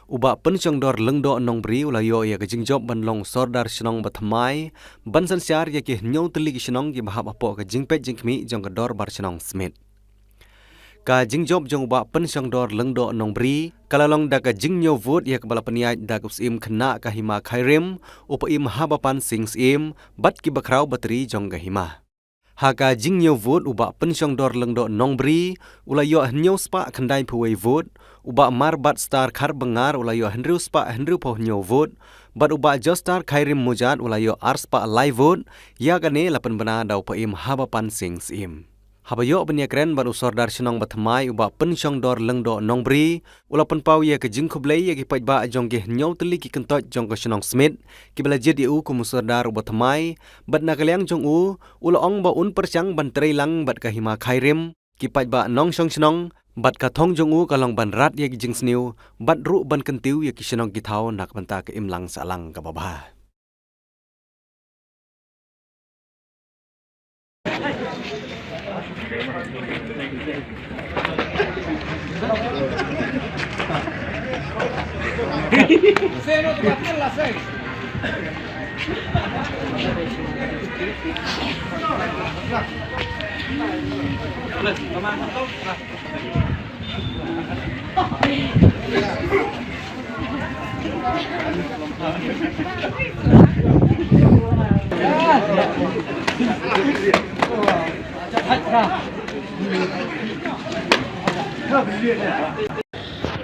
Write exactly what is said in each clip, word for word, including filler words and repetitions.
U Bah Pynshongdor Lyngdoh Nongbri u la ïoh ïa ka jingjop ban long sordar shnong ba thymmai ban synshar ïa ki hynñiew tylli ki shnong kiba hap hapoh ka jingpeit jingkhmih jong ka Dorbar Shnong Smit. Ka jingjop jong u Bah Pynshongdor Lyngdoh Nongbri ka la long da ka jingñiew vote ïa kaba la pynïaid da u Syiem Khynnah ka Hima Khyrim, u Bah Im Habapan Sing Syiem, bad kiba khraw batri jong ka hima. Ha ka jingñiew vote u Bah Pynshongdor Lyngdoh Nongbri u la ïoh hynñiew spah khyndai phew wei vote, u Bah Marbat Star Kharbyngar u la ïoh hynriew spah hynriew phew hynñiew vote, bad u Bah Jostar Khyrim Mujat u la ïoh ar spah lai vote. Ïa kane la pynbna da u Bah Im Habapan Sing Syiem. Haba ïoh ban ïakren bad u sordar shnong ba thymmai u Bah Pynshongdor Lyngdoh Nongbri u la pynpaw ïa ka jingkhublei ïa ki paidbah jong ki hynñiew tylli ki kyntoit jong ka shnong Smit kiba la jied ïa u kum u sordar uba thymmai, bad na ka liang jong u u la ong ba un pyrshang ban trei lang bad ka Hima Khyrim, ki paidbah nongshong shnong, bad ka thong jong u ka long ban rat ïa ki jingsniew bad ruh ban kyntiew ïa ki shnong ki thaw na ka bynta ka imlang sahlang kaba bha.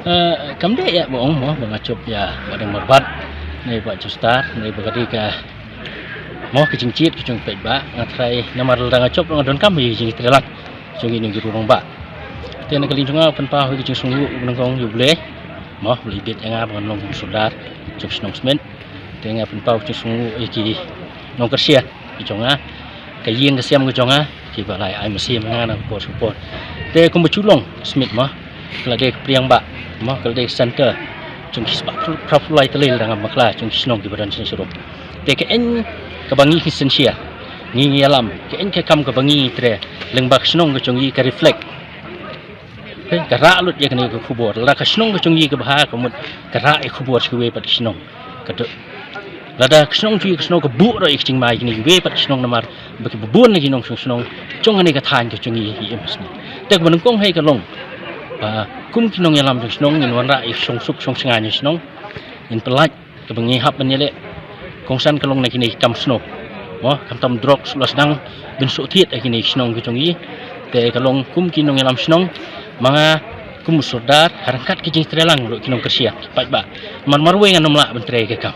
Eh, kam dei ïa ba ong mo ba nga jop ïa Bah Deng Marbat, ne Bah Jostar, ne ba ka dei ka mo ka jingjied ka jong peit ba nga trai namar lada nga jop nga donkam ïa ka jingtrei lang jong ïa ki rangbah. Te na ka liang jong nga pynpaw ïa ka jingsngewnguh nyngkong ïa U Blei mo ba la ïeit ïa nga ba ngan long sordar jong shnong Smit. Te nga pynpaw ka jingsngewnguh ïa ki nongkyrshan ki jong nga, ka ïing ka sem ka jong nga kiba la ai mynsiem ïa nga na ka por sha ka por. Te kumba ju long Smit mo ka la dei ka pliang ba mo ka la dei ka center jong ki spah phra phew lai tylli lada ngam bakla jong ki shnong kiba don sha shnong. Te kaei kaba ngi ki synshar ngi ngi ïalam, kaei ka kam kaba ngi trei lyngba ka shnong ka jong ngi ka reflect. Ka rah lut ïa kane ka khubor, lada ka shnong ka jong ngi ka bha ka mut ka rah ïa khubor sha kiwei pat ki shnong. Ka dei lada ka shnong jong ngi ka shnong ka buh ruh ïa ka jingma ïa kine kiwei pat ki shnong namar ba kiba bun na ki nongshong shnong jong kane ka thaiñ ka jong ngi ki im shnong. Te kaba nyngkong hi ka long ba kum ki nongïalam jong shnong ngin wanrah ïa ka shongsuk shongsngain jong shnong, ngin pyllait kaba ngi hap ban ïaleh kongsan ka long na kine ki kam shnong mo, khamtam drugs la sdang ban shu thied ha kine ki shnong ki jong ngi. Te ka long kum ki nongïalam shnong, ma nga kum u sordar ha ryngkat ki jingtrei lang ruh ki nongkyrshan ki paidbah. Mar marwei ngan ym lah ban trei ka kam.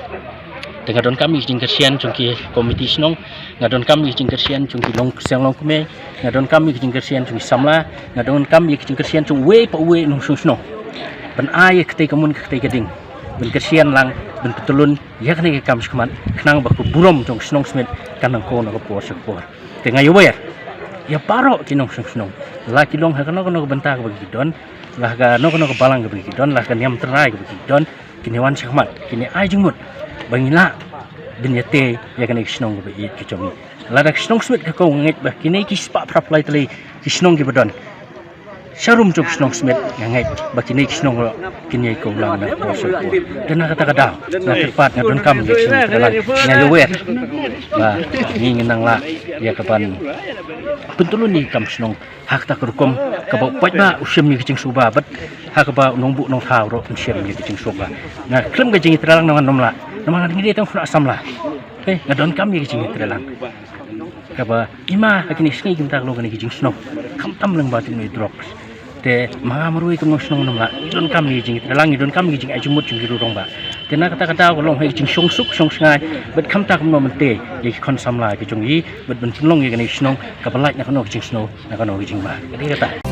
Te nga donkam ïa ki jingkyrshan jong ki komiti shnong, nga donkam ïa ki jingkyrshan jong ki longkyrshan longkmie, nga donkam ïa ki jingkyrshan jong ki samla, nga donkam ïa ki jingkyrshan jong uwei pa uwei u nongshong shnong ban ai ïa katei ka mon ka katei ka ding ban kyrshan lang ban pyntylun ïa kane ka kam shakhmat khnang ba ka burom jong ka shnong Smit kan nang kor na ka por sha ka por. Te nga ïawer ïa baroh ki nongshong shnong, la ki long ha kano kano ka bynta kaba ki don, la ha kano kano ka balang kaba ki don, la ha ka niam trai kaba ki don, kine wan shakhmat, kine ai jingmut ba ngin lah ban ïatei ïa kane ka shnong kaba ïeit ka jong ngi. Lada ka shnong Smit ka kong, nga ngeit ba kine ki spah phra phew lai tylli ki shnong kiba don sharum jong ka shnong Smit, nga ngeit ba kine ki shnong ruh kin ïai kong lang na ka por sha ka por. Te na kata ka daw nga kyrpad, nga donkam ïa ka jingtrei lang, nga ïawer ba ngi ngin nang lah ïa ka ban pyntylun ïa ka kam shnong ha kata ka rukom kaba u paidbah u shem ïa ka jingsngewbha bad ha kaba u nongbuh nongthaw ruh un shem ïa ka jingsngewbha. Nga khlem ka jingtrei lang ngan ym lah namar ngi dei tang khynnah samla. Nga donkam ïa ka jingtrei lang kaba i ma ha kine ki sngi ki mynta ka long kane ka jingsngew khamtam lyngba jong ki drugs. Te ma nga marwei kum u nongshong shnong ngan ym lah, ngi donkam ïa ka jingtrei lang, ngi donkam ïa ka jingai jingmut jong ki rangbah. Te na kata ka daw ka long ha ka jingshongsuk shongsngain bad khamtam kumno mynta ïa ki khon samla ki jong ngi bad ban pynlong ïa kane ka shnong kaba lait na kano ka jingsngew na kano ka jingma. Ka dei kata.